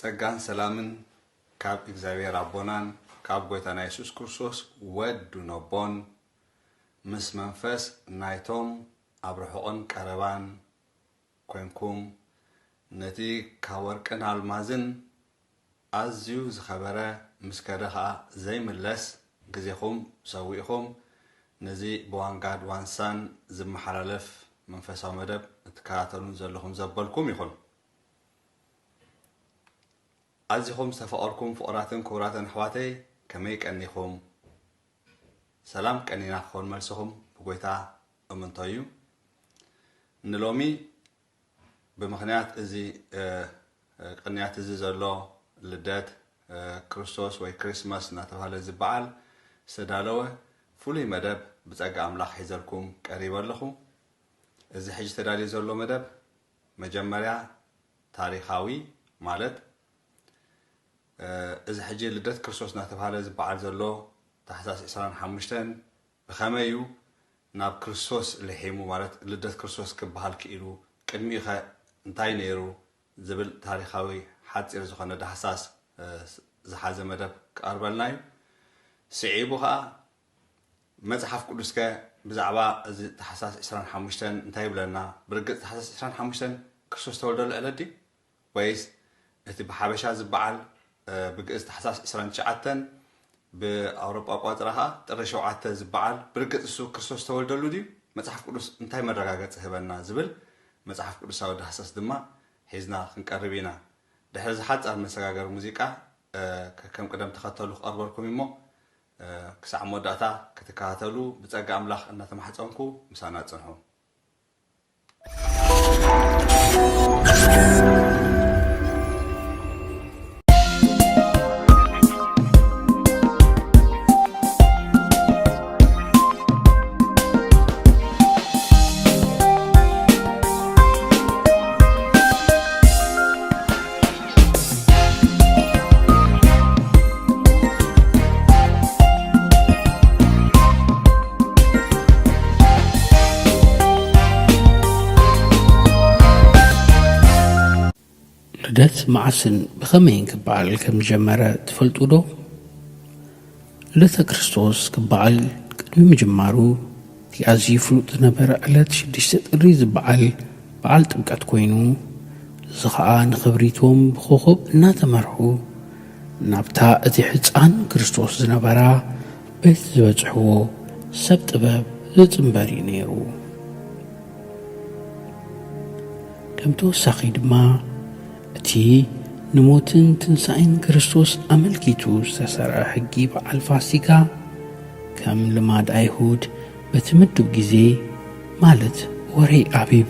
ጸጋን ሰላምን ካብ እግዚኣብሔር ኣቦናን ካብ ጐይታና የሱስ ክርስቶስ ወዱ ነቦን ምስ መንፈስ ናይቶም ኣብ ርሑቕን ቀረባን ኰንኩም፣ ነቲ ካብ ወርቅን ኣልማዝን ኣዝዩ ዝኸበረ፣ ምስ ከደ ኸኣ ዘይምለስ ግዜኹም ሰዊእኹም፣ ነዚ ብዋንጋድ ዋንሳን ዝመሓላለፍ መንፈሳዊ መደብ እትከታተሉን ዘለኹም ዘበልኩም ይኹን። ኣዚኹም ዝተፈቐርኩም ፍቑራትን ክቡራትን ኣሕዋተይ፣ ከመይ ቀኒኹም? ሰላም ቀኒና ክኸውን መልስኹም ብጐይታ እምንቶ እዩ። ንሎሚ ብምኽንያት እዚ፣ እ፣ እ፣ ቅንያት እዚ ዘሎ ልደት፣ እ፣ ክርስቶስ ወይ ክሪስማስ እናተባህለ ዝበዓል ዝተዳለወ ፍሉይ መደብ ብጸጋ ኣምላኽ ሒዘልኩም ቀሪበ ኣለኹ። እዚ ሕጂ ተዳልዩ ዘሎ መደብ መጀመርያ ታሪኻዊ ማለት፣ እ፣ እዚ ሕጂ ልደት ክርስቶስ እናተባህለ ዝበዓል ዘሎ ታሕሳስ ዕስራን ሓሙሽተን ብኸመይ እዩ ናብ ክርስቶስ ልሒሙ፣ ማለት ልደት ክርስቶስ ክበሃል ክኢሉ፣ ቅድሚኡኸ እንታይ ነይሩ ዝብል ታሪኻዊ ሓጺር ዝኾነ ዳህሳስ፣ እ፣ ዝሓዘ መደብ ክቐርበልና እዩ። ስዒቡ ኸኣ መጽሓፍ ቅዱስከ ብዛዕባ እዚ ታሕሳስ ዕስራን ሓሙሽተን እንታይ ይብለና? ብርግጽ ታሕሳስ ዕስራን ሓሙሽተን ክርስቶስ ዝተወልደሉ ዕለት ድዩ? ወይስ እቲ ብሓበሻ ዝበዓል፣ እ፣ ብግእዝ ታሕሳስ ዕስራን ትሽዓተን ብኣውሮጳ ኣቋጽራ ኸኣ ጥሪ ሸውዓተ ዝበዓል ብርግጽ እሱ ክርስቶስ ዝተወልደሉ ድዩ? መጽሓፍ ቅዱስ እንታይ መረጋገጺ ህበና ዝብል መጽሓፍ ቅዱሳዊ ዳህሳስ ድማ ሒዝና ክንቀርብ ኢና። ድሕሪ እዚ ሓጻር መሰጋገሪ ሙዚቃ፣ እ፣ ከከም ቅደም ተኸተሉ ክቐርበልኩም እሞ፣ እ፣ ክሳዕ መወዳእታ ክትከታተሉ ብጸጋ ኣምላኽ እናተማሕጸንኩ ምሳና ጽንሑ። ልደት መዓስን ብኸመይን ክበዓል ከም ዝጀመረ ትፈልጡ ዶ? ልደተ ክርስቶስ ክበዓል ቅድሚ ምጅማሩ፣ እቲ ኣዝዩ ፍሉጥ ዝነበረ ዕለት ሽዱሽተ ጥሪ ዝበዓል በዓል ጥምቀት ኮይኑ፣ እዚ ኸኣ ንኽብሪቶም ብኾኾብ እናተመርሑ ናብታ እቲ ሕፃን ክርስቶስ ዝነበራ ቤት ዝበጽሕዎ ሰብ ጥበብ ዝጽንበር እዩ ነይሩ። ከም ተወሳኺ ድማ፣ እቲ ንሞትን ትንሳኤን ክርስቶስ ኣመልኪቱ ዝተሰርዐ ሕጊ በዓል ፋሲካ፣ ከም ልማድ ኣይሁድ በቲ ምዱብ ግዜ፣ ማለት ወርሒ ኣቢብ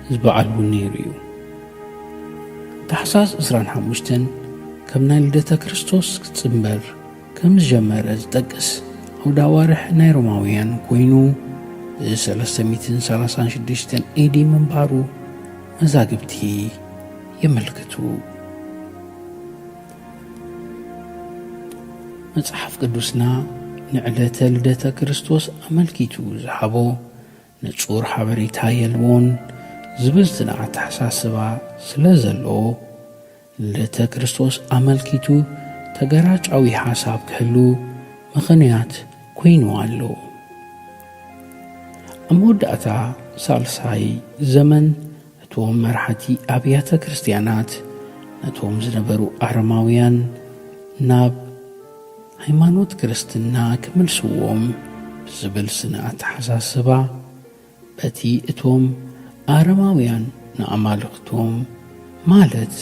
ዝበዓል እውን ነይሩ እዩ። ታሕሳስ ዕስራን ሓሙሽተን ከም ናይ ልደተ ክርስቶስ ክጽንበር ከም ዝጀመረ ዝጠቅስ ኣውደ ኣዋርሕ ናይ ሮማውያን ኮይኑ፣ ሰለስተ ሚእትን ሰላሳን ሽዱሽተን ኤዲ ምንባሩ መዛግብቲ የመልክቱ። መጽሓፍ ቅዱስና ንዕለተ ልደተ ክርስቶስ ኣመልኪቱ ዝሃቦ ንጹር ሓበሬታ የልቦን ዝብል ጽንዓት ኣተሓሳስባ ስለ ዘለዎ፣ ልደተ ክርስቶስ ኣመልኪቱ ተገራጫዊ ሓሳብ ክህሉ ምኽንያት ኮይኑ ኣሎ። ኣብ መወዳእታ ሳልሳይ ዘመን፣ እቶም መራሕቲ ኣብያተ ክርስቲያናት ነቶም ዝነበሩ ኣረማውያን ናብ ሃይማኖት ክርስትና ክምልስዎም ብዝብል ስነ ኣተሓሳስባ፣ በቲ እቶም ኣረማውያን ንኣማልኽቶም፣ ማለት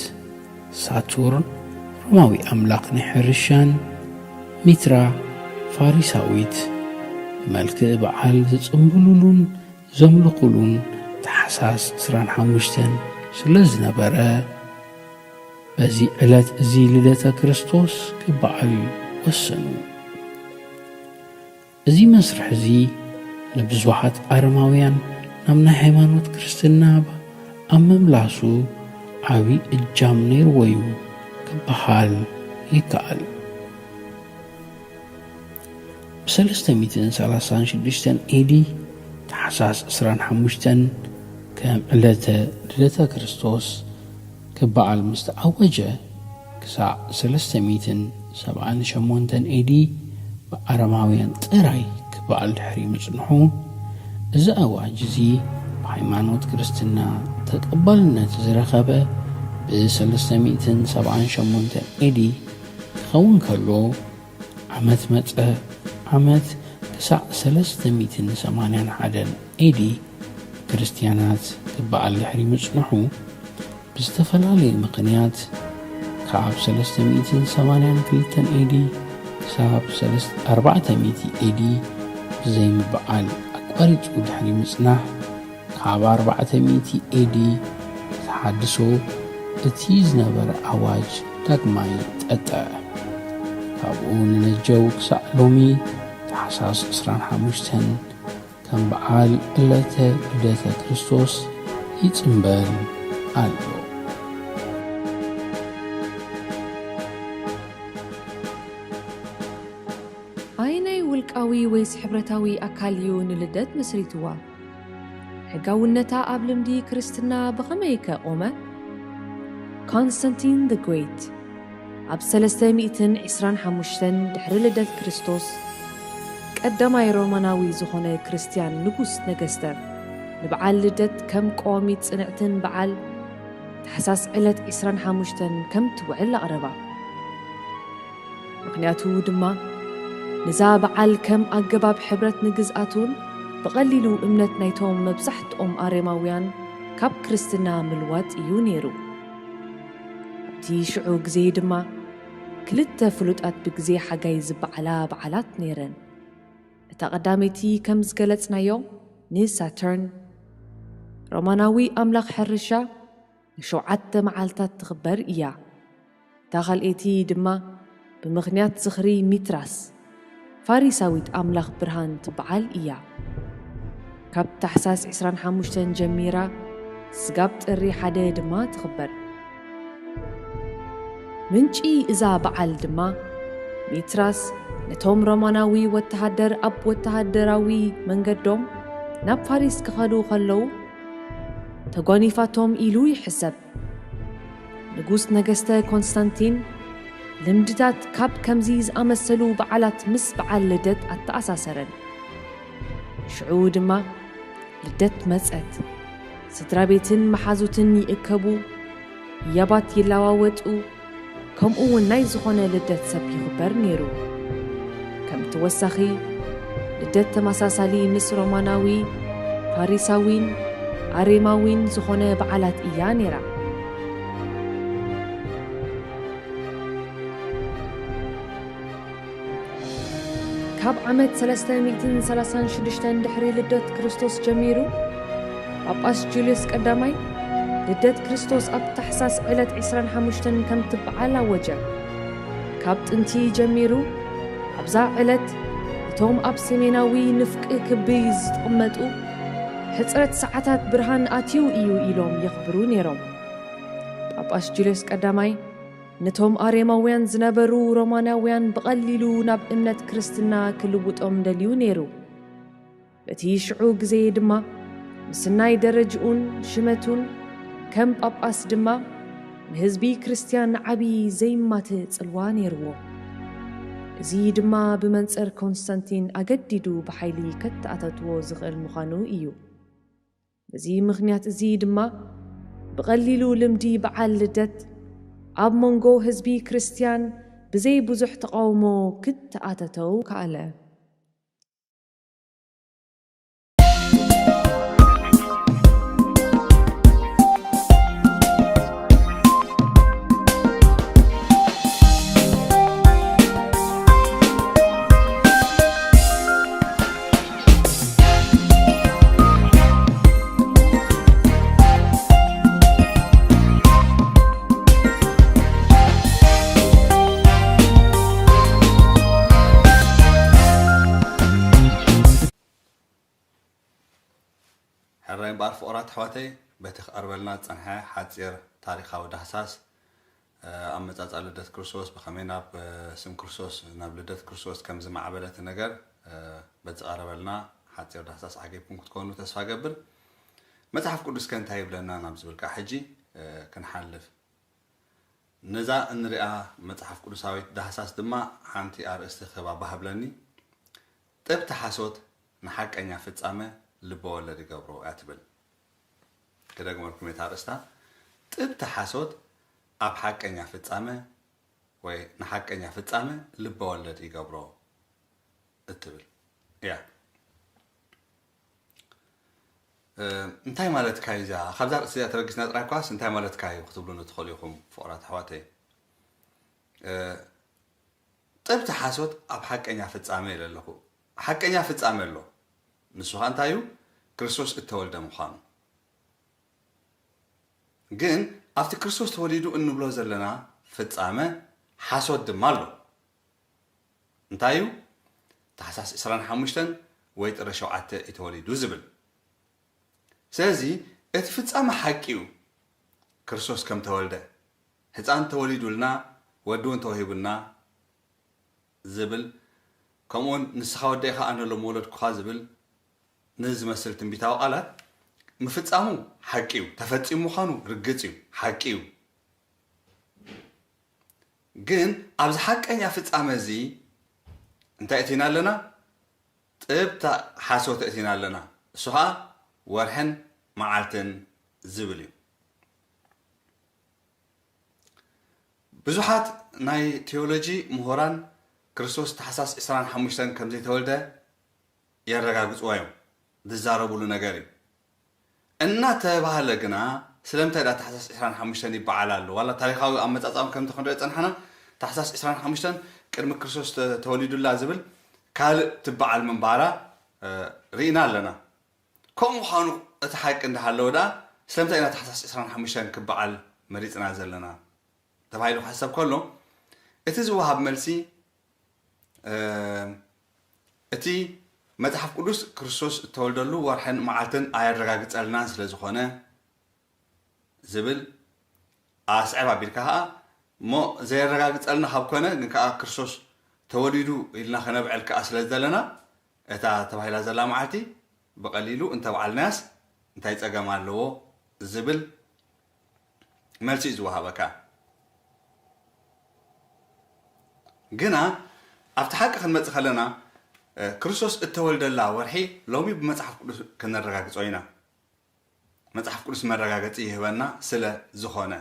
ሳቱርን ሮማዊ ኣምላኽ ናይ ሕርሻን፣ ሚትራ ፋሪሳዊት፣ ብመልክዕ በዓል ዝጽምብሉሉን ዘምልኹሉን ታሕሳስ ዕስራን ሓሙሽተን ስለ ዝነበረ፣ በዚ ዕለት እዚ ልደተ ክርስቶስ ክበዓል ወሰኑ። እዚ መስርሕ እዚ ንብዙሓት ኣረማውያን ናብ ናይ ሃይማኖት ክርስትና ኣብ ምምላሱ ዓቢ እጃም ነይርዎ እዩ ክበሃል ይከኣል። ብሰለስተ ሚእትን ሰላሳን ሽዱሽተን ኤዲ ታሕሳስ ዕስራን ሓሙሽተን ከም ዕለተ ልደተ ክርስቶስ ክበዓል ምስ ተኣወጀ፣ ክሳዕ ሰለስተ ሚእትን ሰብዓን ሸሞንተን ኤዲ ብኣረማውያን ጥራይ ክበዓል ድሕሪ ምጽንሑ፣ እዚ ኣዋጅ እዚ ብሃይማኖት ክርስትና ተቐባልነት ዝረኸበ ብሰለስተ ሚእትን ሰብዓን ሸሞንተን ኤዲ ክኸውን ከሎ፣ ዓመት መጸ ዓመት ክሳዕ ሰለስተ ሚእትን ሰማንያን ሓደን ኤዲ ክርስትያናት ክበዓል ድሕሪ ምጽንሑ፣ ብዝተፈላለየ ምኽንያት ካብ ሰለስተ ሚእትን ሰማንያን ክልተን ኤዲ ክሳብ ሰለስተ ኣርባዕተ ሚእቲ ኤዲ ብዘይምብዓል ኣቋሪጹ ድሕሪ ምጽናሕ፣ ካብ ኣርባዕተ ሚእቲ ኤዲ ተሓድሶ እቲ ዝነበረ ኣዋጅ ዳግማይ ጠጠዐ። ካብኡ ንነጀው ክሳዕ ሎሚ ታሕሳስ ዕስራን ሓሙሽተን ከም በዓል ዕለተ ልደተ ክርስቶስ ይጽንበል ኣሎ። ኣየናይ ውልቃዊ ወይስ ሕብረታዊ ኣካል እዩ ንልደት መስሪትዋ? ሕጋውነታ ኣብ ልምዲ ክርስትና ብኸመይ ከ ቆመ? ኮንስታንቲን the Great ኣብ ሰለስተ ሚእትን ዕስራን ሓሙሽተን ድሕሪ ልደት ክርስቶስ፣ ቀዳማይ ሮማናዊ ዝኾነ ክርስትያን ንጉስ ነገስተ፣ ንበዓል ልደት ከም ቀዋሚት ጽንዕትን በዓል ታሕሳስ ዕለት ዕስራን ሓሙሽተን ከም ትውዕል ኣቕረባ። ምኽንያቱ ድማ፣ ነዛ በዓል ከም ኣገባብ ሕብረት ንግዝኣቱን ብቐሊሉ እምነት ናይቶም መብዛሕትኦም ኣሬማውያን ካብ ክርስትና ምልዋጥ እዩ ነይሩ። ኣብቲ ሽዑ ግዜ ድማ፣ ክልተ ፍሉጣት ብግዜ ሓጋይ ዝበዓላ በዓላት ነይረን። እታ ቀዳመይቲ ከም ዝገለጽናዮ ንሳተርን፣ ሮማናዊ ኣምላኽ ሕርሻ፣ ንሸውዓተ መዓልታት ትኽበር እያ። እታ ካልኣይቲ ድማ ብምኽንያት ዝኽሪ ሚትራስ፣ ፋሪሳዊት ኣምላኽ ብርሃን ትበዓል እያ። ካብ ታሕሳስ ዕስራን ሓሙሽተን ጀሚራ ስጋብ ጥሪ ሓደ ድማ ትኽበር። ምንጪ እዛ በዓል ድማ፣ ሚትራስ ነቶም ሮማናዊ ወተሃደር ኣብ ወተሃደራዊ መንገዶም ናብ ፋሪስ ክኸዱ ከለዉ ተጓኒፋቶም ኢሉ ይሕሰብ። ንጉስ ነገስተ ኮንስታንቲን ልምድታት ካብ ከምዚ ዝኣመሰሉ በዓላት ምስ በዓል ልደት ኣተኣሳሰረን። ሽዑ ድማ ልደት መጸት። ስድራ ቤትን መሓዙትን ይእከቡ፣ ህያባት ይለዋወጡ፣ ከምኡ እውን ናይ ዝኾነ ልደት ሰብ ይኽበር ነይሩ። ከም ተወሳኺ፣ ልደት ተመሳሳሊ ምስ ሮማናዊ፣ ፋሪሳዊን ኣሬማዊን ዝኾነ በዓላት እያ ነይራ። ካብ ዓመት ሰለስተ ሚእትን ሰላሳን ሽዱሽተን ድሕሪ ልደት ክርስቶስ ጀሚሩ፣ ጳጳስ ጁልዮስ ቀዳማይ ልደት ክርስቶስ ኣብ ታሕሳስ ዕለት ዕስራን ሓሙሽተን ከም ትበዓል ኣወጀ። ካብ ጥንቲ ጀሚሩ፣ ኣብዛ ዕለት እቶም ኣብ ሰሜናዊ ንፍቂ ክቢ ዝቕመጡ፣ ሕጽረት ሰዓታት ብርሃን ኣትዩ እዩ ኢሎም የኽብሩ ነይሮም። ጳጳስ ጁልዮስ ቀዳማይ ነቶም ኣሬማውያን ዝነበሩ ሮማናውያን ብቐሊሉ ናብ እምነት ክርስትና ክልውጦም ደልዩ ነይሩ። በቲ ሽዑ ግዜ ድማ ምስናይ ደረጅኡን ሽመቱን ከም ጳጳስ ድማ ንህዝቢ ክርስትያን ዓቢ ዘይማተ ጽልዋ ነይርዎ። እዚ ድማ ብመንጽር ኮንስታንቲን ኣገዲዱ ብሓይሊ ከተኣታትዎ ዝኽእል ምዃኑ እዩ። በዚ ምኽንያት እዚ ድማ ብቐሊሉ ልምዲ በዓል ልደት ኣብ መንጎ ህዝቢ ክርስትያን ብዘይ ብዙሕ ተቓውሞ ክተኣታተው ከኣለ። ሕራይ እምበኣር ፍቑራት ኣሕዋተይ፣ በቲ ክቐርበልና ዝጸንሐ ሓጺር ታሪኻዊ ዳህሳስ፣ እ፣ ኣመጻጽኣ ልደት ክርስቶስ፣ ብኸመይ ናብ፣ እ፣ ስም ክርስቶስ፣ ናብ ልደት ክርስቶስ ከም ዝማዕበለ እቲ ነገር፣ እ፣ በቲ ዝቐረበልና ሓጺር ዳህሳስ ዓጊብኩም ክትኮኑ ተስፋ እገብር። መጽሓፍ ቅዱስ ከ እንታይ ይብለና ናብ ዝብል ከኣ ሕጂ፣ እ፣ ክንሓልፍ። ነዛ እንሪኣ መጽሓፍ ቅዱሳዊት ዳህሳስ ድማ ሓንቲ ኣርእስቲ ክህባ ባህ ብለኒ። ጥብቲ ሓሶት ንሓቀኛ ፍጻመ ልበ ወለድ ይገብሮ እያ ትብል። ክደግመልኩም እታ ኣርእስታ። ጥብቲ ሓሶት ኣብ ሓቀኛ ፍጻመ ወይ ንሓቀኛ ፍጻመ ልበ ወለድ ይገብሮ እትብል እያ። እ፣ እንታይ ማለትካ እዩ እዚኣ? ካብዛ ርእሲ እዚኣ ተበጊስና ጥራይ እኳስ እንታይ ማለትካ እዩ ክትብሉኒ ትኽእሉ ኢኹም ፍቑራት ኣሕዋተይ። እ፣ ጥብቲ ሓሶት ኣብ ሓቀኛ ፍጻመ ኢለ ኣለኹ። ሓቀኛ ፍጻመ ኣሎ። ንሱ ኸኣ እንታይ እዩ? ክርስቶስ እተወልደ ምዃኑ። ግን ኣብቲ ክርስቶስ ተወሊዱ እንብሎ ዘለና ፍጻመ ሓሶት ድማ ኣሎ። እንታይ እዩ? ታሕሳስ ዕስራን ሓሙሽተን ወይ ጥሪ ሸውዓተ እዩ ተወሊዱ ዝብል። ስለዚ እቲ ፍጻመ ሓቂ እዩ። ክርስቶስ ከም ተወልደ፣ ህፃን ተወሊዱልና፣ ወዲ እውን ተወሂቡና ዝብል፣ ከምኡውን ንስኻ ወደይ ኸዓ ኣነ ሎም ወለድኩኻ ዝብል ንዝመስል ትንቢታዊ ቃላት ምፍጻሙ ሓቂ እዩ። ተፈጺሙ ምዃኑ ርግጽ እዩ። ሓቂ እዩ። ግን ኣብዚ ሓቀኛ ፍጻመ እዚ እንታይ እቲና ኣለና? ጥብታ ሓሶት እቲና ኣለና። እሱ ኸዓ ወርሕን መዓልትን ዝብል እዩ። ብዙሓት ናይ ቴዎሎጂ ምሁራን ክርስቶስ ታሕሳስ ዕስራን ሓሙሽተን ከም ዘይተወልደ የረጋግጽዎ እዮም። ዝዛረቡሉ ነገር እዩ። እናተባህለ ግና ስለምንታይ ዳ ታሕሳስ ዕስራን ሓሙሽተን ይበዓል ኣሎ? ዋላ ታሪኻዊ ኣመጻጽኣኦም ከምቲ ክንሪኦ ጸንሓና፣ ታሕሳስ ዕስራን ሓሙሽተን ቅድሚ ክርስቶስ ተ-፣ ተወሊዱላ ዝብል ካልእ ትበዓል ምንባራ፣ እ፣ ርኢና ኣለና። ከምኡ ምዃኑ እቲ ሓቂ እንዳሃለወ ደኣ ስለምንታይ ኢና ታሕሳስ ዕስራን ሓሙሽተን ክበዓል መሪጽና ዘለና? ተባሂሉ ክሕሰብ ከሎ፣ እቲ ዝወሃብ መልሲ፣ እ፣ እቲ መጽሓፍ ቅዱስ ክርስቶስ እተወልደሉ ወርሕን መዓልትን ኣየረጋግጸልናን ስለ ዝኾነ ዝብል ኣስዕብ ኣቢልካ ኸኣ፣ እሞ ዘየረጋግጸልና ካብ ኮነ፣ ግን ከኣ ክርስቶስ ተወሊዱ ኢልና ከነብዕል ከኣ ስለ ዝደለና፣ እታ ተባሂላ ዘላ መዓልቲ ብቐሊሉ እንተብዓልናያስ እንታይ ጸገም ኣለዎ ዝብል መልሲ እዩ ዝወሃበካ። ግና ኣብቲ ሓቂ ክንመጽእ ከለና፣ እ፣ ክርስቶስ እተወልደላ ወርሒ ሎሚ ብመጽሓፍ ቅዱስ ከነረጋግጾ ኢና። መጽሓፍ ቅዱስ መረጋገጺ ይህበና ስለ ዝኾነ።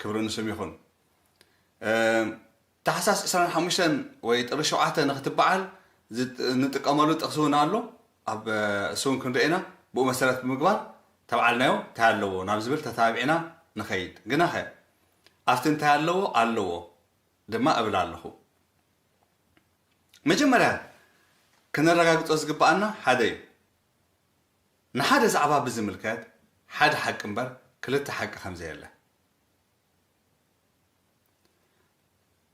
ክብሪ ንስም ይኹን። እ፣ ታሕሳስ ዕስራን ሓሙሽተን ወይ ጥሪ ሸውዓተ ንኽትበዓል ዝጥ-፣ እንጥቀመሉ ጥቕሲ እውን ኣሎ። ኣብ፣ እ፣ እሱ እውን ክንርኢ ኢና። ብኡ መሰረት ብምግባር ተብዓልናዮ እንታይ ኣለዎ ናብ ዝብል ተታቢዕና ንኸይድ። ግናኸ ኣብቲ እንታይ ኣለዎ? ኣለዎ ድማ እብል ኣለኹ። መጀመርያ ክነረጋግጾ ዝግብኣና ሓደ እዩ። ንሓደ ዛዕባ ብዝምልከት ሓደ ሓቂ እምበር ክልተ ሓቂ ከም ዘየለ።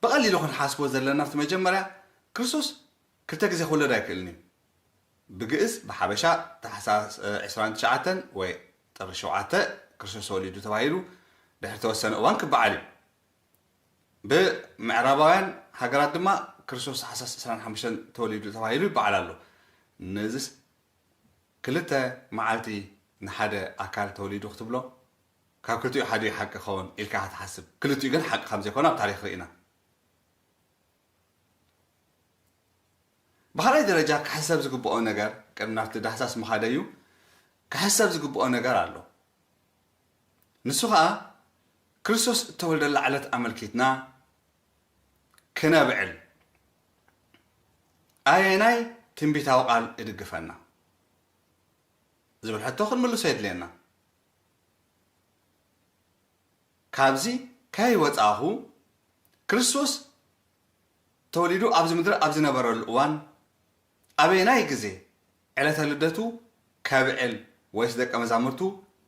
ብቐሊሉ ክንሓስቦ ዘለና፣ ኣብቲ መጀመርያ ክርስቶስ ክልተ ግዜ ክውለድ ኣይክእልን እዩ። ብግእዝ፣ ብሓበሻ፣ ታሕሳስ፣ እ፣ ዕስራን ትሽዓተን ወይ ጥሪ ሸውዓተ ክርስቶስ ተወሊዱ ተባሂሉ ድሕሪ ተወሰነ እዋን ክበዓል እዩ። ብምዕራባውያን ሃገራት ድማ ክርስቶስ ታሕሳስ ዕስራን ሓሙሽተን ተወሊዱ ተባሂሉ ይበዓል ኣሎ። ነዚስ ክልተ መዓልቲ ንሓደ ኣካል ተወሊዱ ክትብሎ፣ ካብ ክልቲኡ ሓዲኡ ሓቂ ክኸውን ኢልካ ክትሓስብ፣ ክልቲኡ ግን ሓቂ ከም ዘይኮነ ኣብ ታሪኽ ርኢና። ብኻልኣይ ደረጃ ክሕሰብ ዝግብኦ ነገር፣ ቅድሚ ናብቲ ዳህሳስ ምኻደዩ፣ ክሕሰብ ዝግብኦ ነገር ኣሎ። ንሱ ኸኣ፣ ክርስቶስ እተወልደላ ዕለት ኣመልኪትና ክነብዕል ኣየናይ ትንቢታዊ ቃል ይድግፈና ዝብል ሕቶ ክንምልሶ የድልየና። ካብዚ ከይወጻኹ፣ ክርስቶስ ተወሊዱ ኣብዚ ምድሪ ኣብ ዝነበረሉ እዋን፣ ኣበየናይ ግዜ ዕለተ ልደቱ ከብዕል ወይስ ደቀ መዛሙርቱ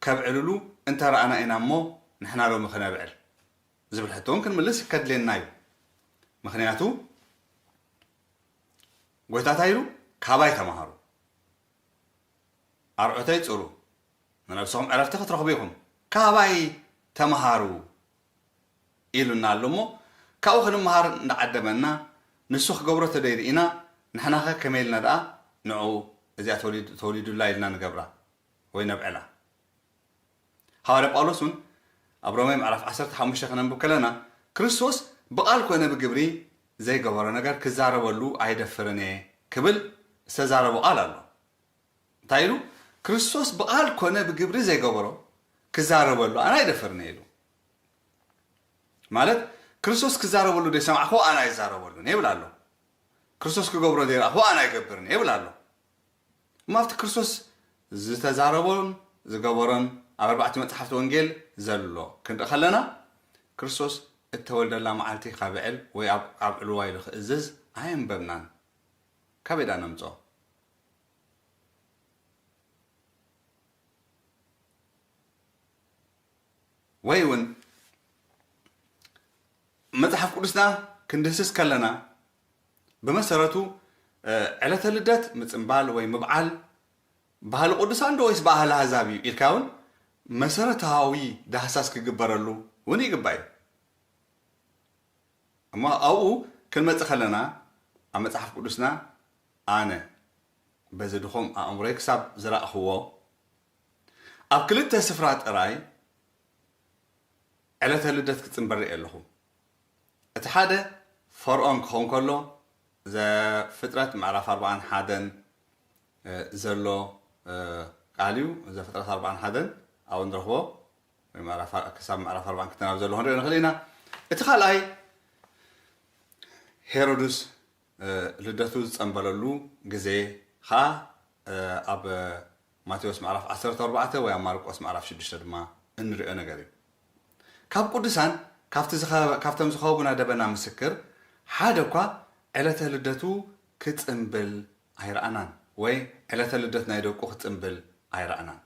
ከብዕልሉ እንተ ረኣና ኢና እሞ ንሕና ሎሚ ክነብዕል? ዝብል ሕቶ እውን ክንምልስ ከድልየና እዩ። ምኽንያቱ፣ ጎይታ እንታይ ኢሉ? ካባይ ተማሃሩ። ኣርዑተይ ጽሩ፣ ንነብስኹም ዕረፍቲ ክትረኽቡ ኢኹም። ካባይ ተማሃሩ ኢሉና ኣሎ እሞ፣ ካብኡ ክንመሃር እንዳዓደመና፣ ንሱ ክገብሮ ተደይርኢና፣ ንሕናኸ ከመይ ኢልና ደኣ ንዕኡ እዚኣ ተወሊዱ-፣ ተወሊዱላ ኢልና ንገብራ ወይ ነብዕላ? ሃዋርያ ጳውሎስ እውን፣ ኣብ ሮሜ ምዕራፍ ዓሰርተ ሓሙሽተ ክነንብብ ከለና፣ ክርስቶስ ብቓል ኮነ ብግብሪ ዘይገበሮ ነገር ክዛረበሉ ኣይደፍርን እየ ክብል ዝተዛረቦ ቃል ኣሎ። እንታይ ኢሉ? ክርስቶስ ብቓል ኮነ ብግብሪ ዘይገበሮ ክዛረበሉ ኣነ ኣይደፍርን እየ ኢሉ። ማለት፣ ክርስቶስ ክዛረበሉ ዘይሰማዕክዎ ኣነ ኣይዛረበሉን እየ ይብል ኣሎ። ክርስቶስ ክገብሮ ዘይረኣኽዎ ኣነ ኣይገብርን እየ ይብል ኣሎ። እሞ ኣብቲ ክርስቶስ ዝተዛረቦን ዝገበሮን ኣብ ኣርባዕቲ መጽሓፍቲ ወንጌል ዘሎ ክንርኢ ከለና፣ ክርስቶስ እተወልደላ መዓልቲ ካብ ዕል ወይ ኣብ ዕልዋ ኢሉ ክእዝዝ ኣየንበብናን። ካበይ ደኣ ነምጽኦ? ወይ እውን መጽሓፍ ቅዱስና ክንድህስስ ከለና፣ ብመሰረቱ ዕለተ ልደት ምጽንባል ወይ ምብዓል ባህሊ ቅዱሳን ዶ ወይስ ባህሊ ኣህዛብ እዩ ኢልካ እውን መሰረታዊ ዳህሳስ ክግበረሉ እውን ይግባእ እዩ። እሞ ኣብኡ ክንመጽእ ከለና፣ ኣብ መጽሓፍ ቅዱስና ኣነ በዚ ድኹም ኣእምሮይ ክሳብ ዝረእኽዎ፣ ኣብ ክልተ ስፍራ ጥራይ ዕለተ ልደት ክጽንበር ርእየ ኣለኹ። እቲ ሓደ ፈርኦን ክኸውን ከሎ፣ ዘፍጥረት ምዕራፍ ኣርባዓን ሓደን ዘሎ ቃል እዩ። ዘፍጥረት ኣርባዓን ሓደን ኣብኡ ንረኽቦ፣ ክሳብ ምዕራፍ ኣርባዓን ክልተን ኣብ ዘሎ ክንሪኦ ንኽእል ኢና። እቲ ካልኣይ ሄሮድስ ልደቱ ዝጸንበለሉ ግዜ ኸኣ ኣብ ማቴዎስ ምዕራፍ ዓሰርተ ኣርባዕተ ወይ ኣብ ማርቆስ ምዕራፍ ሽዱሽተ ድማ እንሪኦ ነገር እዩ። ካብ ቅዱሳን ካብቶም ዝኸቡና ደበና ምስክር ሓደ እኳ ዕለተ ልደቱ ክጽንብል ኣይረኣናን ወይ ዕለተ ልደት ናይ ደቁ ክጽንብል ኣይረኣናን።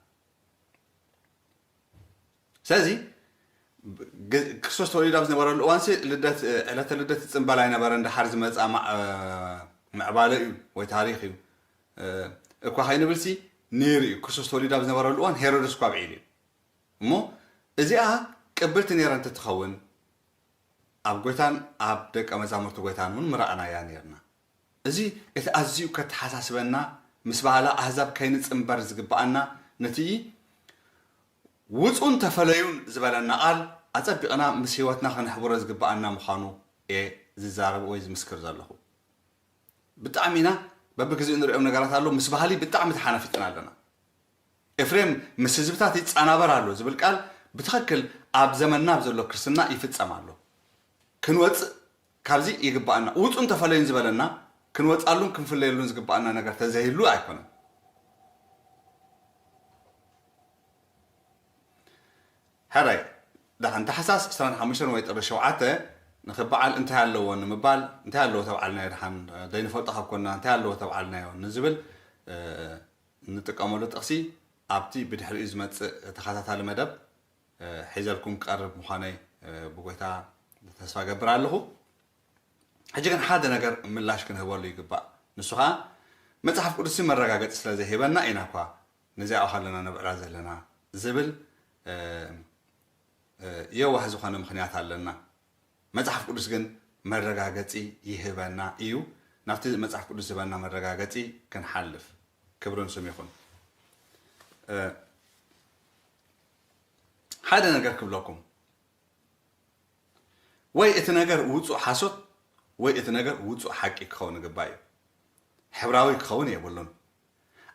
ስለዚ ክርስቶስ ተወሊዱ ኣብ ዝነበረሉ እዋንሲ ልደት ዕለተ ልደት ይጽንበል ኣይነበረን። ደሓር ዝመጽኣ ምዕባለ እዩ ወይ ታሪኽ እዩ እኳ ከይንብልሲ ነይሩ እዩ። ክርስቶስ ተወሊዱ ኣብ ዝነበረሉ እዋን ሄሮድስ እኳ ኣብዒሉ እዩ። እሞ እዚኣ ቅብልቲ ነይራ እንተትኸውን ኣብ ጎይታን ኣብ ደቀ መዛሙርቲ ጎይታን እውን ምረኣናያ ነይርና። እዚ እቲ ኣዝዩ ከተሓሳስበና፣ ምስ ባህሊ ኣህዛብ ከይንጽንበር ዝግብኣና፣ ነቲ ውጹን ተፈለዩን ዝበለና ቃል ኣጸቢቕና ምስ ህይወትና ከነሕብሮ ዝግብኣና ምዃኑ እየ ዝዛረብ ወይ ዝምስክር ዘለኹ። ብጣዕሚ ኢና በብግዜኡ ንሪኦም ነገራት ኣሎ፣ ምስ ባህሊ ብጣዕሚ ተሓናፊጥና ኣለና። ኤፍሬም ምስ ህዝብታት ይጸናበር ኣሎ ዝብል ቃል ብትኽክል ኣብ ዘመንና ኣብ ዘሎ ክርስትና ይፍጸም ኣሎ። ክንወጽእ ካብዚ ይግባኣና። ውጹን ተፈለዩን ዝበለና ክንወጻሉን ክንፍለየሉን ዝግባኣና ነገር ተዘይህሉ ኣይኮነን። ሕራይ ደሓን ታሕሳስ ዕስራን ሓሙሽተን ወይ ጥሪ ሸውዓተ ንኽበዓል እንታይ ኣለዎ ንምባል፣ እንታይ ኣለዎ ተብዓልናዮ ደሓን ዘይንፈልጦ ካብ ኮንና እንታይ ኣለዎ ተብዓልናዮ ንዝብል እንጥቀመሉ ጥቕሲ ኣብቲ ብድሕሪኡ ዝመጽእ ተኸታታሊ መደብ ሒዘልኩም ክቐርብ ምዃነይ ብጎይታ ተስፋ ገብር ኣለኹ። ሕጂ ግን ሓደ ነገር ምላሽ ክንህበሉ ይግባእ። ንሱ ኸኣ መጽሓፍ ቅዱስ መረጋገጺ ስለ ዘይህበና ኢና እኳ ነዚኣ ከለና ነብዕላ ዘለና ዝብል የዋህ ዝኾነ ምኽንያት ኣለና። መጽሓፍ ቅዱስ ግን መረጋገጺ ይህበና እዩ። ናብቲ መጽሓፍ ቅዱስ ዝህበና መረጋገጺ ክንሓልፍ ክብርን ስም ይኹን። ሓደ ነገር ክብለኩም፣ ወይ እቲ ነገር ውጹእ ሓሶት ወይ እቲ ነገር ውጹእ ሓቂ ክኸውን ይግባእ እዩ። ሕብራዊ ክኸውን የብሉን።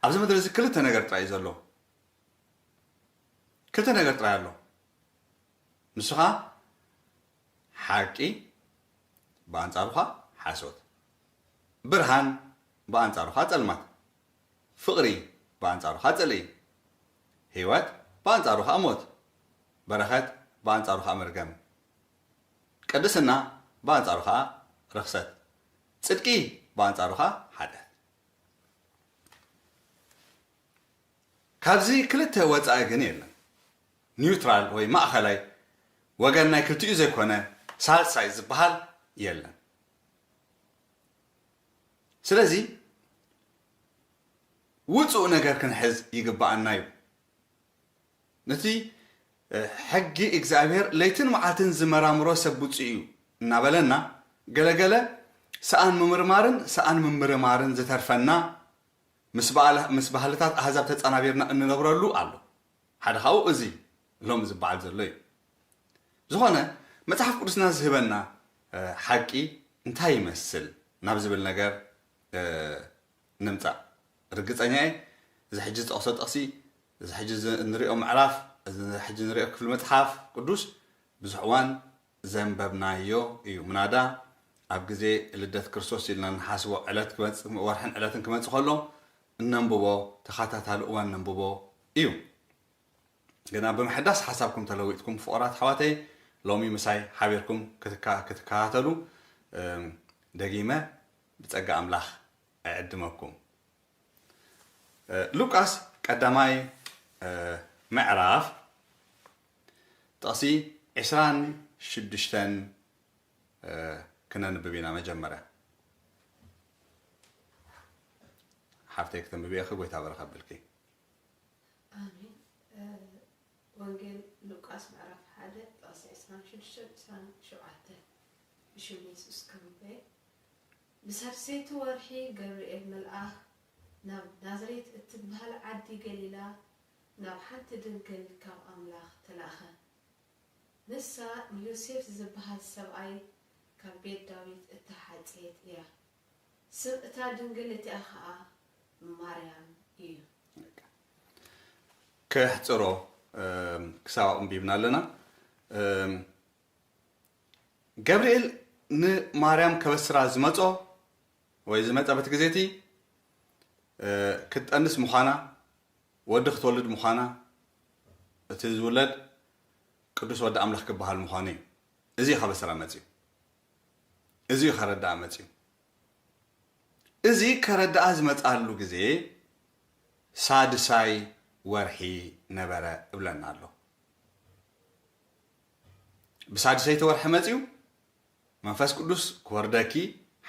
ኣብዚ ምድሪ እዚ ክልተ ነገር ጥራይ እዩ ዘሎ። ክልተ ነገር ጥራይ ኣሎ። ንሱ ኸኣ ሓቂ፣ ብኣንጻሩ ኸኣ ሓሶት። ብርሃን፣ ብኣንጻሩ ኸኣ ጸልማት። ፍቕሪ፣ ብኣንጻሩ ኸኣ ጽልኢ። ህይወት፣ ብኣንጻሩ ኸኣ ሞት። በረኸት፣ ብኣንጻሩ ኸኣ መርገም። ቅድስና፣ ብኣንጻሩ ኸኣ ርኽሰት። ጽድቂ፣ ብኣንጻሩ ኸኣ ሓጢኣት። ካብዚ ክልተ ወጻኢ ግን የለን። ኒውትራል ወይ ማእኸላይ ወገን ናይ ክልቲኡ ዘይኮነ ሳልሳይ ዝበሃል የለን። ስለዚ ውጹእ ነገር ክንሕዝ ይግባኣና እዩ። ነቲ ሕጊ እግዚኣብሔር ለይትን መዓልትን ዝመራምሮ ሰብ ብፁዕ እዩ እናበለና፣ ገለገለ ሰኣን ምምርማርን ሰኣን ምምርማርን ዝተርፈና ምስ ባህልታት ኣህዛብ ተጸናቢርና እንነብረሉ ኣሎ። ሓደ ካብኡ እዚ ሎሚ ዝበዓል ዘሎ እዩ። ዝኾነ መጽሓፍ ቅዱስና ዝህበና ሓቂ እንታይ ይመስል ናብ ዝብል ነገር ንምጻእ። ርግጸኛ እየ እዚ ሕጂ ዝጠቕሶ ጥቕሲ፣ እዚ ሕጂ እንሪኦ ምዕራፍ፣ እዚ ሕጂ እንሪኦ ክፍሊ መጽሓፍ ቅዱስ ብዙሕ እዋን ዘንበብናዮ እዩ። ምናዳ ኣብ ግዜ ልደት ክርስቶስ ኢልና ንሓስቦ ዕለት ክመጽእ፣ ወርሕን ዕለትን ክመጽእ ከሎ እነንብቦ፣ ተኸታታሊ እዋን ነንብቦ እዩ። ግና ብምሕዳስ ሓሳብኩም ተለዊጥኩም ፍቑራት ኣሕዋተይ፣ ሎሚ ምሳይ ሓቢርኩም ክትከ-፣ ክትከታተሉ ደጊመ ብጸጋ ኣምላኽ እዕድመኩም። ሉቃስ ቀዳማይ ምዕራፍ ጥቕሲ ዕስራን ሽዱሽተን ክነንብብ ኢና። መጀመርያ ሓፍተይ ክተንብብ ኢኺ፣ ጎይታ በረኻ ብልኪ። ኣሜን። ወንጌል ሉቃስ ምዕራፍ ሓደ ጥቕሲ ዕስራን ሽዱሽተን ዕስራን ሸውዓተን። ብሽም የሱስ ከንብበ። ብሳልሰይቲ ወርሒ ገብርኤል መልኣኽ ናብ ናዝሬት እትበሃል ዓዲ ገሊላ ናብ ሓንቲ ድንግል ካብ ኣምላኽ ተላእኸ። ንሳ ንዮሴፍ ዝበሃል ሰብኣይ ካብ ቤት ዳዊት እተሓጽየት እያ። ስም እታ ድንግል እቲኣ ኸኣ ማርያም እዩ። ከሕጽሮ ክሳብ ኣንቢብና ኣለና። ገብርኤል ንማርያም ከበስራ ዝመጾ ወይ ዝመጸ በቲ ግዜ እቲ ክትጠንስ ምዃና፣ ወዲ ክትወልድ ምዃና፣ እቲ ዝውለድ ቅዱስ ወዲ ኣምላኽ ክበሃል ምዃኑ እዩ። እዚ እዩ ከበስራ መጺኡ። እዚ እዩ ከረድኣ መጺኡ። እዚ ከረድኣ ዝመጽኣሉ ግዜ ሳድሳይ ወርሒ ነበረ እብለና ኣሎ። ብሳድሰይቲ ወርሒ መጺኡ መንፈስ ቅዱስ ክወርደኪ፣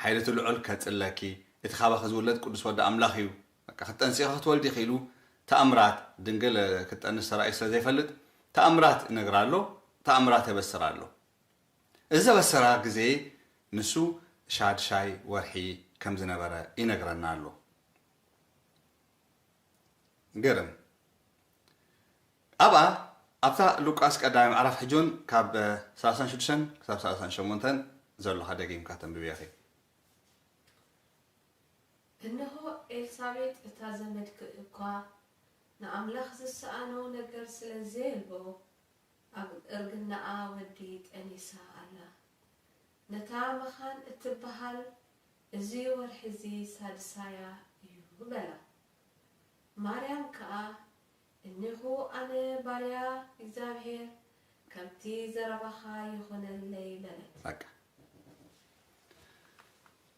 ሓይሊ እቲ ልዑል ከጽለኪ፣ እቲ ካባኺ ዝውለድ ቅዱስ ወዲ ኣምላኽ እዩ፣ በቃ ክትጠንሲ ኢኺ ክትወልዲ ኢኺ ኢሉ ተኣምራት፣ ድንግል ክትጠንስ ተራእዩ ስለ ዘይፈልጥ ተኣምራት ይነግራ ኣሎ፣ ተኣምራት የበስር ኣሎ። እዚ ዘበሰራ ግዜ ንሱ ሻድሻይ ወርሒ ከም ዝነበረ ይነግረና ኣሎ። ግርም። ኣብኣ ኣብታ ሉቃስ ቀዳማይ ምዕራፍ ሕጂ እውን ካብ ሰላሳን ሽዱሽተን ክሳብ ሰላሳን ሸሞንተን ዘሎ ደጊምካ ተንብብዮ ኢኺ። እንሆ ኤልሳቤጥ እታ ዘመድኪ እኳ ንኣምላኽ ዝሰኣኖ ነገር ስለ ዘየልቦ ኣብ እርግናኣ ወዲ ጠኒሳ ኣላ። ነታ መኻን እትበሃል እዚ ወርሒ እዚ ሳድሳያ እዩ በላ። ማርያም ከኣ እኔኹ ኣነ ባርያ እግዚኣብሔር፣ ከምቲ ዘረባኻ ይኹነለይ በለት። በቃ።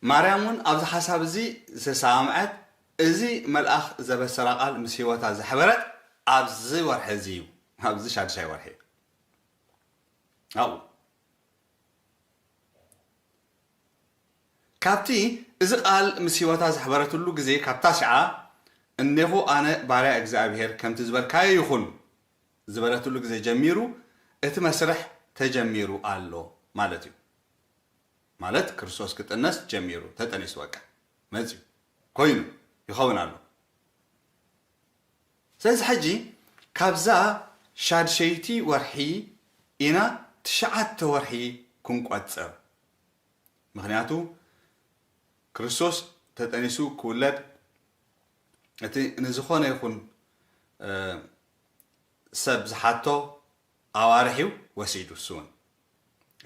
ማርያም እውን ኣብዚ ሓሳብ እዚ ዝተሰማምዐት፣ እዚ መልኣኽ ዘበሰራ ቃል ምስ ህይወታ ዘሕበረት ኣብዚ ወርሒ እዚ እዩ፣ ኣብዚ ሻድሻይ ወርሒ እዩ። ኣብኡ ካብቲ እዚ ቃል ምስ ህይወታ ዘሕበረትሉ ግዜ፣ ካብታ ሽዓ እኔኹ ኣነ ባርያ እግዚኣብሔር፣ ከምቲ ዝበልካዮ ይኹን ዝበለትሉ ግዜ ጀሚሩ እቲ መስርሕ ተጀሚሩ ኣሎ ማለት እዩ። ማለት ክርስቶስ ክጥነስ ጀሚሩ፣ ተጠኒሱ፣ በቃ መጺኡ፣ ኮይኑ፣ ይኸውን ኣሎ። ስለዚ ሕጂ ካብዛ ሻድሸይቲ ወርሒ ኢና ትሽዓተ ወርሒ ክንቆጽር። ምኽንያቱ ክርስቶስ ተጠኒሱ ክውለድ እቲ ንዝኾነ ይኹን ሰብ ዝሓቶ ኣዋርሕ እዩ ወሲዱ። እሱ እውን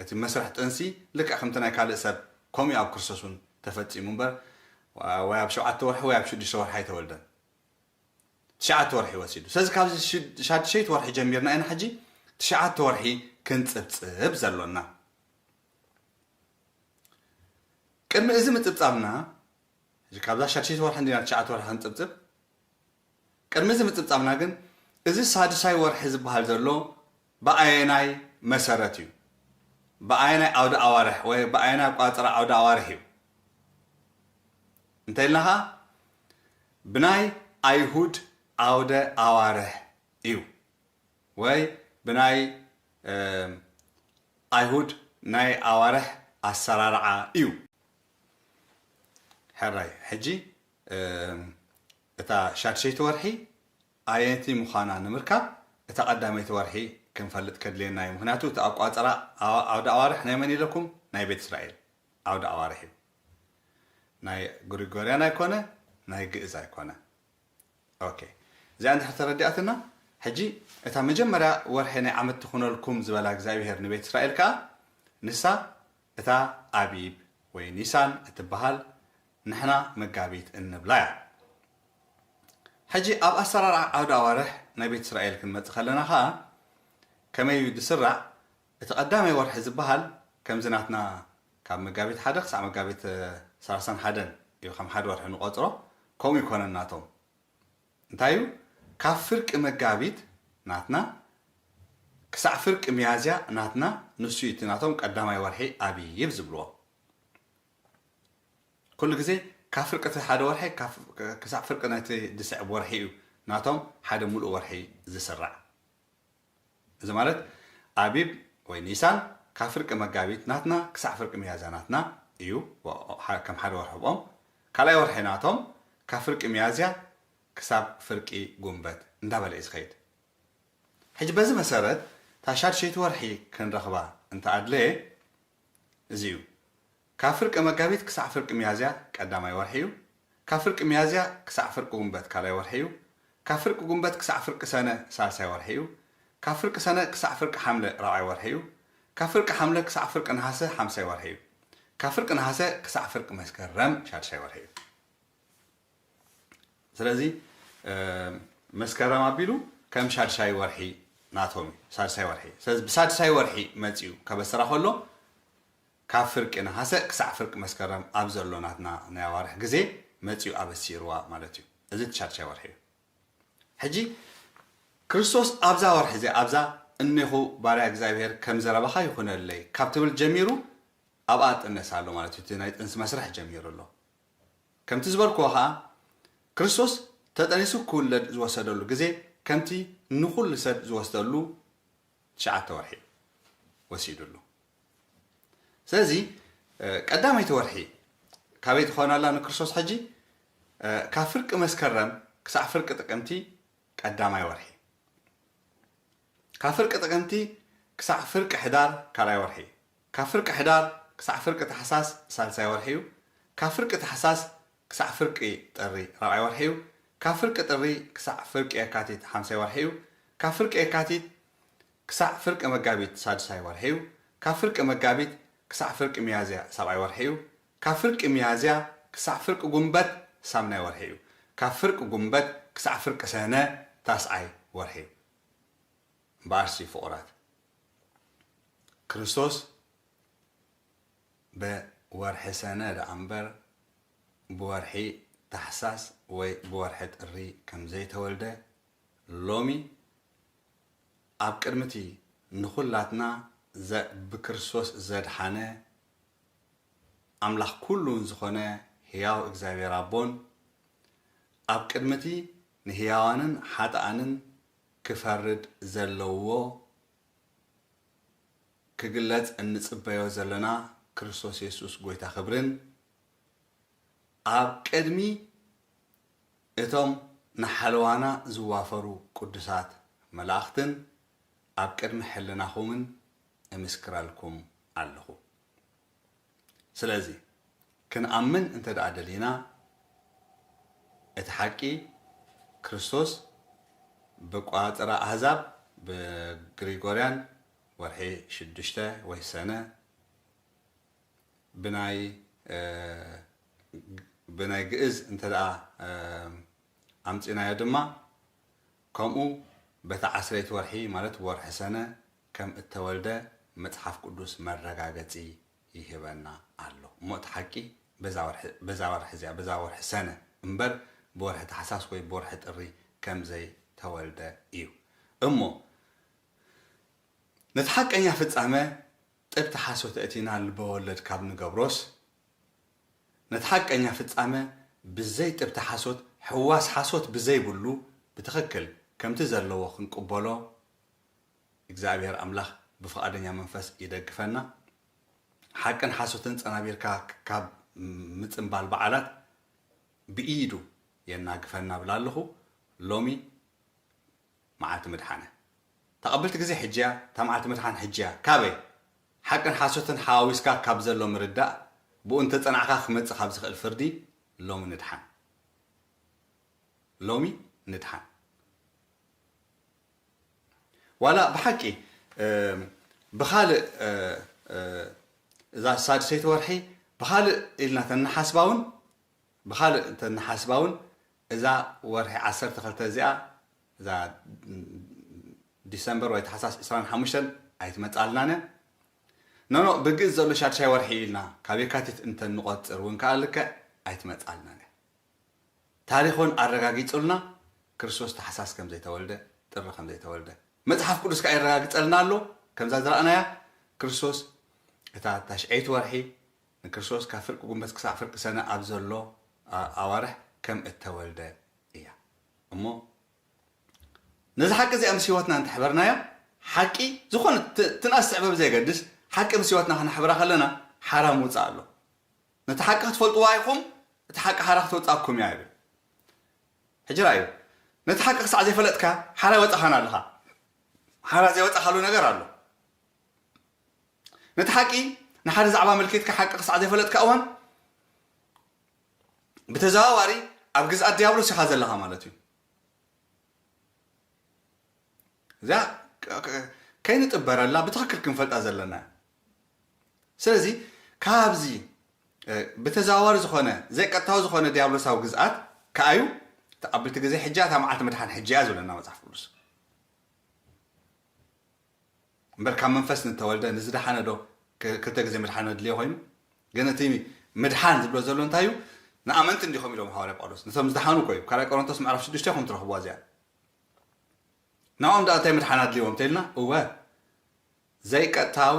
እቲ መስርሕ ጥንሲ ልክዕ ከምቲ ናይ ካልእ ሰብ ከምኡ ኣብ ክርስቶስ እውን ተፈጺሙ እምበር፣ ወይ ኣብ ሸውዓተ ወርሒ ወይ ኣብ ሽዱሽተ ወርሒ ኣይተወልደን። ትሽዓተ ወርሒ ወሲዱ። ስለዚ ካብዚ ሽድ-፣ ሻድሸይቲ ወርሒ ጀሚርና ኢና ሕጂ ትሽዓተ ወርሒ ክንጽብጽብ ዘሎና። ቅድሚ እዚ ምጽብጻብና፣ ሕጂ ካብዛ ሻድሸይቲ ወርሒ እንዲና ትሽዓተ ወርሒ ክንጽብጽብ። ቅድሚ እዚ ምጽብጻብና ግን፣ እዚ ሳድሳይ ወርሒ ዝበሃል ዘሎ ብኣየናይ መሰረት እዩ? ብኣየናይ ዓውደ ኣዋርሕ ወይ ብኣየናይ ኣቋጽራ ዓውደ ኣዋርሕ እዩ? እንተ ኢልና ኸኣ፣ ብናይ ኣይሁድ ዓውደ ኣዋርሕ እዩ። ወይ ብናይ፣ እም፣ ኣይሁድ ናይ ኣዋርሕ ኣሰራርዓ እዩ። ሕራይ፣ ሕጂ፣ እም፣ እታ ሻድሸይቲ ወርሒ ኣየነይቲ ምዃና ንምርካብ፣ እታ ቀዳመይቲ ወርሒ ክንፈልጥ ከድልየና እዩ። ምክንያቱ እቲ ኣቋፅራ ኣዋ- ዓውደ ኣዋርሕ ናይ መን ኢለኩም? ናይ ቤት እስራኤል ዓውደ ኣዋርሕ እዩ። ናይ ግሪጎርያን ኣይኮነ፣ ናይ ግእዝ ኣይኮነ። ኦኬ፣ እዚኣ እንድሕር ተረዲኣትና፣ ሕጂ እታ መጀመርያ ወርሒ ናይ ዓመት ትኹነልኩም ዝበላ እግዚኣብሄር ንቤት እስራኤል ከኣ፣ ንሳ እታ ኣቢብ ወይ ኒሳን እትበሃል፣ ንሕና መጋቢት እንብላ እያ። ሕጂ ኣብ ኣሰራርዓ ዓውደ ኣዋርሕ ናይ ቤት እስራኤል ክንመጽእ ከለና ከኣ፣ ከመይ እዩ ዝስራዕ? እቲ ቀዳማይ ወርሒ ዝበሃል ከምዚ ናትና ካብ መጋቢት ሓደ ክሳዕ መጋቢት ሰላሳን ሓደን እዩ ከም ሓደ ወርሒ ንቆጽሮ። ከምኡ ይኮነን ናቶም። እንታይ እዩ? ካብ ፍርቂ መጋቢት ናትና ክሳዕ ፍርቂ ሚያዝያ ናትና፣ ንሱ እዩ እቲ ናቶም ቀዳማይ ወርሒ ኣቢብ ዝብልዎ። ኩሉ ግዜ ካብ ፍርቂ እቲ ሓደ ወርሒ ካብ- ክሳዕ ፍርቂ ናይቲ ዝስዕብ ወርሒ እዩ ናቶም ሓደ ሙሉእ ወርሒ ዝስራዕ። እዚ ማለት ኣቢብ ወይ ኒሳን ካብ ፍርቂ መጋቢት ናትና ክሳዕ ፍርቂ ሚያዝያ ናትና እዩ፣ ወ- ሐ- ከም ሓደ ወርሒ ብኦም። ካልኣይ ወርሒ ናቶም ካብ ፍርቂ ሚያዝያ ክሳብ ፍርቂ ጉንበት እንዳበለ እዩ ዝኸይድ። ሕጂ በዚ መሰረት እታ ሻድሸይቲ ወርሒ ክንረኽባ እንተኣድለየ እዚ እዩ። ካብ ፍርቂ መጋቢት ክሳዕ ፍርቂ ሚያዝያ ቀዳማይ ወርሒ እዩ። ካብ ፍርቂ ሚያዝያ ክሳዕ ፍርቂ ጉንበት ካልኣይ ወርሒ እዩ። ካብ ፍርቂ ጉንበት ክሳዕ ፍርቂ ሰነ ሳልሳይ ወርሒ እዩ። ካብ ፍርቂ ሰነ ክሳዕ ፍርቂ ሓምለ ራብዓይ ወርሒ እዩ። ካብ ፍርቂ ሓምለ ክሳዕ ፍርቂ ነሃሰ ሓምሳይ ወርሒ እዩ። ካብ ፍርቂ ነሃሰ ክሳዕ ፍርቂ መስከረም ሻድሻይ ወርሒ እዩ። ስለዚ መስከረም ኣቢሉ ከም ሻድሻይ ወርሒ ናቶም እዩ። ሳድሳይ ወርሒ። ስለዚ ብሳድሳይ ወርሒ መፂኡ ከበስራ ከሎ ካብ ፍርቂ ነሃሰ ክሳዕ ፍርቂ መስከረም ኣብ ዘሎ ናትና ናይ ኣዋርሕ ግዜ መፂኡ ኣበሲርዋ ማለት እዩ። እዚ እቲ ሻድሻይ ወርሒ እዩ። ሕጂ ክርስቶስ ኣብዛ ወርሒ እዚኣ ኣብዛ እኔኹ ባርያ እግዚኣብሔር ከም ዘረባኻ ይኹነለይ ካብ ትብል ጀሚሩ ኣብኣ ጥነስ ኣሎ ማለት እዩ። እቲ ናይ ጥንሲ መስርሕ ጀሚሩ ኣሎ። ከምቲ ዝበልክዎ ኸዓ ክርስቶስ ተጠኒሱ ክውለድ ዝወሰደሉ ግዜ ከምቲ ንኹሉ ሰብ ዝወስደሉ ትሽዓተ ወርሒ ወሲዱሉ። ስለዚ ቀዳመይቲ ወርሒ ካበይ ትኾነላ ንክርስቶስ ሕጂ? ካብ ፍርቂ መስከረም ክሳዕ ፍርቂ ጥቅምቲ ቀዳማይ ወርሒ፣ ካብ ፍርቂ ጥቅምቲ ክሳዕ ፍርቂ ሕዳር ካልኣይ ወርሒ፣ ካብ ፍርቂ ሕዳር ክሳዕ ፍርቂ ታሕሳስ ሳልሳይ ወርሒ እዩ። ካብ ፍርቂ ታሕሳስ ክሳዕ ፍርቂ ጥሪ ራብዓይ ወርሒ እዩ። ካብ ፍርቂ ጥሪ ክሳዕ ፍርቂ የካቲት ሓምሳይ ወርሒ እዩ። ካብ ፍርቂ የካቲት ክሳዕ ፍርቂ መጋቢት ሳድሳይ ወርሒ እዩ። ካብ ፍርቂ መጋቢት ክሳዕ ፍርቂ ሚያዝያ ሳብዓይ ወርሒ እዩ። ካብ ፍርቂ ሚያዝያ ክሳዕ ፍርቂ ጉንበት ሳምናይ ወርሒ እዩ። ካብ ፍርቂ ጉንበት ክሳዕ ፍርቂ ሰነ ታስዓይ ወርሒ እዩ። እምበኣርሲ ፍቑራት፣ ክርስቶስ ብወርሒ ሰነ ደኣ እምበር ብወርሒ ታሕሳስ ወይ ብወርሒ ጥሪ ከም ዘይተወልደ ሎሚ ኣብ ቅድሚ እቲ ንኹላትና ዘ- ብክርስቶስ ዘድሓነ ኣምላኽ ኩሉ ዝኾነ ህያው እግዚኣብሔር ኣቦን ኣብ ቅድሚ እቲ ንህያዋንን ሓጥኣንን ክፈርድ ዘለዎ ክግለጽ እንጽበዮ ዘለና ክርስቶስ የሱስ ጎይታ ክብርን ኣብ ቅድሚ እቶም ንሓለዋና ዝዋፈሩ ቅዱሳት መላእኽትን ኣብ ቅድሚ ሕልናኹምን እምስክረልኩም ኣለኹ። ስለዚ ክንኣምን እንተ ደኣ ደሊና እቲ ሓቂ ክርስቶስ ብቋጽራ ኣህዛብ ብግሪጎርያን ወርሒ ሽዱሽተ ወይ ሰነ ብናይ ብናይ ግእዝ እንተ ደኣ ኣምጺናዮ ድማ ከምኡ በታ ዓስረይቲ ወርሒ ማለት ወርሒ ሰነ ከም እተወልደ መጽሓፍ ቅዱስ መረጋገጺ ይህበና ኣሎ። እሞ እቲ ሓቂ በዛ ወርሒ በዛ ወርሒ እዚኣ በዛ ወርሒ ሰነ እምበር ብወርሒ ታሕሳስ ወይ ብወርሒ ጥሪ ከም ዘይተወልደ እዩ። እሞ ነቲ ሓቀኛ ፍጻመ ጥብቲ ሓሶት ኣእቲና ልበ ወለድ ካብ ንገብሮስ፣ ነቲ ሓቀኛ ፍጻመ ብዘይ ጥብቲ ሓሶት፣ ሕዋስ ሓሶት ብዘይብሉ ብትኽክል ከምቲ ዘለዎ ክንቅበሎ እግዚኣብሔር ኣምላኽ ብፍቓደኛ መንፈስ ይደግፈና። ሓቅን ሓሶትን ጸናቢርካ ካብ ምጽንባል በዓላት ብኢዱ የናግፈና እብል ኣለኹ። ሎሚ መዓልቲ ምድሓነ። ተቐብልቲ ግዜ ሕጂ እያ፣ እታ መዓልቲ ምድሓን ሕጂ እያ። ካበይ? ሓቅን ሓሶትን ሓዋዊስካ ካብ ዘሎ ምርዳእ፣ ብኡ እንተጸናዕካ ክመጽእ ካብ ዝኽእል ፍርዲ ሎሚ ንድሓን። ሎሚ ንድሓን። ዋላ ብሓቂ፣ እ፣ ብኻልእ፣ እ፣ እ፣ እዛ ሳድሰይቲ ወርሒ ብኻልእ ኢልና ተንሓስባ እውን፣ ብኻልእ ተንሓስባ እውን፣ እዛ ወርሒ ዓሰርተ ክልተ እዚኣ፣ እዛ ዲሰምበር ወይ ታሕሳስ ዕስራን ሓሙሽተን ኣይትመጻልናን እያ። ኖኖ፣ ብግእዝ ዘሎ ሻድሻይ ወርሒ ኢልና ካብ የካቲት እንተንቆጽር እውን ከኣ ልክዕ ኣይትመጻልናን እያ። ታሪኽ እውን ኣረጋጊጹልና፣ ክርስቶስ ታሕሳስ ከም ዘይተወልደ፣ ጥሪ ከም ዘይተወልደ። መጽሓፍ ቅዱስ ከኣ የረጋግጸልና ኣሎ። ከምዛ ዝረኣናያ፣ ክርስቶስ እታ ታሽዐይቲ ወርሒ፣ ንክርስቶስ ካብ ፍርቂ ጉንበት ክሳዕ ፍርቂ ሰነ ኣብ ዘሎ፣ ኣ-፣ ኣዋርሕ ከም እተወልደ እያ። እሞ ነዚ ሓቂ እዚኣ ምስ ህይወትና እንተሕበርናያ፣ ሓቂ ዝኾነ ት-፣ ትንኣስ ትዕበ ብዘየገድስ፣ ሓቂ ምስ ህይወትና ክነሕብራ ከለና ሓራ ምውጻእ ኣሎ። ነቲ ሓቂ ክትፈልጥዋ ኢኹም፣ እቲ ሓቂ ሓራ ክተውጻኩም እያ ይብል። ሕጂ ራእዩ፣ ነቲ ሓቂ ክሳዕ ዘይፈለጥካ ሓራ ይወጻኻን ኣለኻ። ሓራ ዘይወጻኻሉ ነገር ኣሎ። ነቲ ሓቂ ንሓደ ዛዕባ ኣመልኪትካ ሓቂ ክሳዕ ዘይፈለጥካ እዋን፣ ብተዘዋዋሪ ኣብ ግዝኣት ዲያብሎስ ኢኻ ዘለኻ ማለት እዩ። እዚኣ ከ-፣ ከ-፣ ከይንጥበረላ ብትኽክል ክንፈልጣ ዘለና። ስለዚ ካብዚ፣ እ፣ ብተዘዋዋሪ ዝኾነ ዘይቀጥታዊ ዝኾነ ዲያብሎሳዊ ግዝኣት ከኣዩ፣ ተቐብልቲ ግዜ ሕጂ እያ፣ እታ መዓልቲ ምድሓን ሕጂ እያ ዝብለና መጽሓፍ ቅዱስ። እምበር ካብ መንፈስ ንተወልደ ንዝደሓነ ዶ ክ-፣ ክልተ ግዜ ምድሓን ኣድልዮ ኮይኑ? ግን እቲ ምድሓን ዝብሎ ዘሎ እንታይ እዩ? ንኣመንቲ እንዲኹም ኢሎም ሃዋርያ ጳውሎስ። ነቶም ዝደሓኑ እኮ እዩ። ካልኣይ ቆሮንቶስ ምዕራፍ ሽዱሽተ ኢኹም ትረኽብዋ እዚኣ። ንዕኦም ደኣ እንታይ ምድሓን ኣድልይዎም እንተኢልና፣ እወ፣ ዘይቀጥታዊ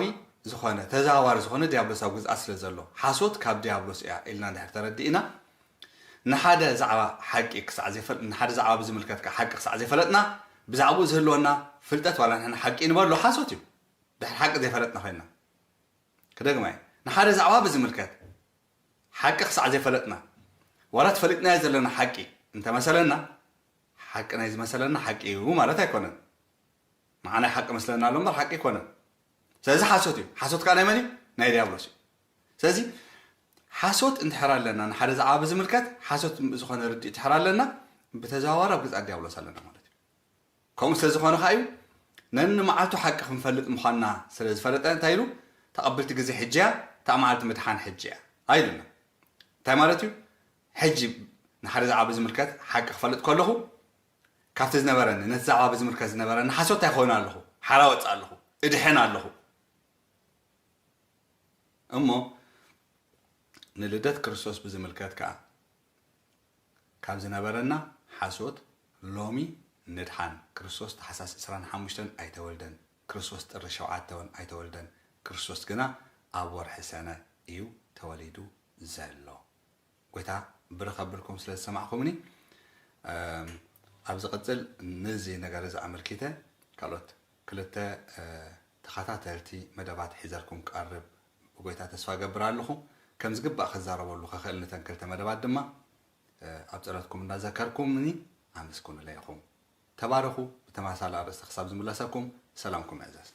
ዝኾነ፣ ተዘዋዋሪ ዝኾነ ዲያብሎሳዊ ግዝኣት ስለ ዘሎ፣ ሓሶት ካብ ዲያብሎስ እያ ኢልና እንድሕር ተረዲእና፣ ንሓደ ዛዕባ ሓቂ ክሳዕ ዘይፈል-፣ ንሓደ ዛዕባ ብዝምልከት ከኣ ሓቂ ክሳዕ ዘይፈለጥና፣ ብዛዕባኡ ዝህልወና ፍልጠት ዋላ ንሕና ሓቂ ንበሎ ሓሶት እዩ። ድሕሪ ሓቂ ዘይፈለጥና ኮይንና። ክደግማ እየ። ንሓደ ዛዕባ ብዝምልከት ሓቂ ክሳዕ ዘይፈለጥና፣ ዋላ ተፈሊጥናዮ ዘለና ሓቂ እንተመሰለና፣ ሓቂ ናይ ዝመሰለና ሓቂ እዩ ማለት ኣይኮነን። ንዓና ሓቂ መስለና ኣሎ እምበር ሓቂ ኣይኮነን። ስለዚ ሓሶት እዩ። ሓሶት ከኣ ናይ መን እዩ? ናይ ዲያብሎስ እዩ። ስለዚ ሓሶት እንድሕር ኣለና፣ ንሓደ ዛዕባ ብዝምልከት ሓሶት ዝኾነ ርድኢት እንድሕር ኣለና፣ ብተዘዋዋሪ ኣብ ግዝኣት ዲያብሎስ ኣለና ማለት እዩ። ከምኡ ስለ ዝኾነ ከኣ እዩ፣ ነንመዓልቱ ሓቂ ክንፈልጥ ምዃንና ስለ ዝፈለጠ እንታይ ኢሉ? ተቐብልቲ ግዜ ሕጂ እያ፣ እታ መዓልቲ ምድሓን ሕጂ እያ ኣይሉና። እንታይ ማለት እዩ? ሕጂ ንሓደ ዛዕባ ብዝምልከት ሓቂ ክፈልጥ ከለኹ፣ ካብቲ ዝነበረኒ፣ ነቲ ዛዕባ ብዝምልከት ዝነበረኒ ሓሶት እንታይ ክኸውን ኣለኹ? ሓራ ወጽእ ኣለኹ፣ እድሕን ኣለኹ። እሞ ንልደት ክርስቶስ ብዝምልከት ከኣ፣ ካብ ዝነበረና ሓሶት ሎሚ ንድሓን። ክርስቶስ ታሕሳስ ዕስራን ሓሙሽተን ኣይተወልደን። ክርስቶስ ጥሪ ሸውዓተ እውን ኣይተወልደን። ክርስቶስ ግና ኣብ ወርሒ ሰነ እዩ ተወሊዱ ዘሎ። ጎይታ ብርኽ ኣብልኩም ስለ ዝሰማዕኩምኒ። እም፣ ኣብ ዝቕጽል ነዚ ነገር እዚ ኣመልኪተ ካልኦት ክልተ፣ እ፣ ተኸታተልቲ መደባት ሒዘልኩም ክቐርብ ብጎይታ ተስፋ እገብር ኣለኹ። ከም ዝግባእ ክዛረበሉ ክኽእል ነተን ክልተ መደባት ድማ፣ እ፣ ኣብ ጸሎትኩም እንዳዘከርኩምኒ ኣመስግኑለይ ኢኹም። ተባረኹ። ብተመሳሳሊ ኣርእስቲ ክሳብ ዝምለሰኩም ሰላምኩም ይዕዘዝ።